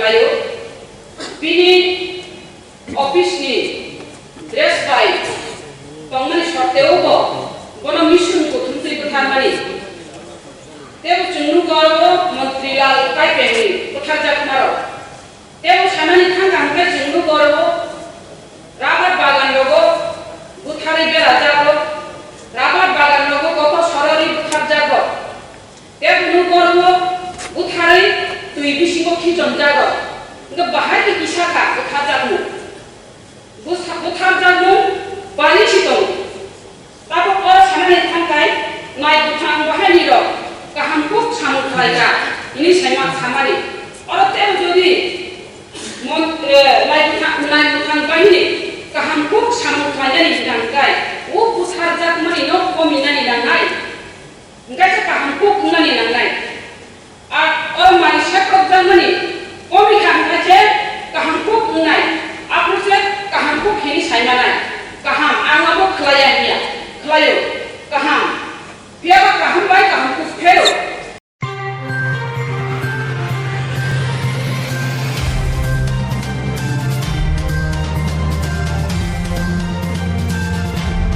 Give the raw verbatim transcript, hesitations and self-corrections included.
Ayo, bini office ni dress bai tongmani sorteo bo bono mission kuthumtwi bwtharmani. Tebo chwng nugo oro Montri Lal Kaipeng ni bwtharjakmarok. Tebo sanani thangkha hwnkhe chwng nugo oro rubber bagan rogo bwtharwi berajakrok, rubber bagan rogo kotor sororwi bwtharjakrok. Tei kunu borok butharwi twi bisingo khichomjago. Hwnkhe bahai khe kisa kha butharjakmung. Butha-, butharjakmung bani si tongo. Tabuk o sanani thangkhai nai bwthang bahainirok kaham kuk samung khlai kha hwnwi saima samani. Oro tei jodi Mon-, eh, nai bwthang, nai bwthang bahini kaham kuk samung khlainani hwnkha hwnkhe,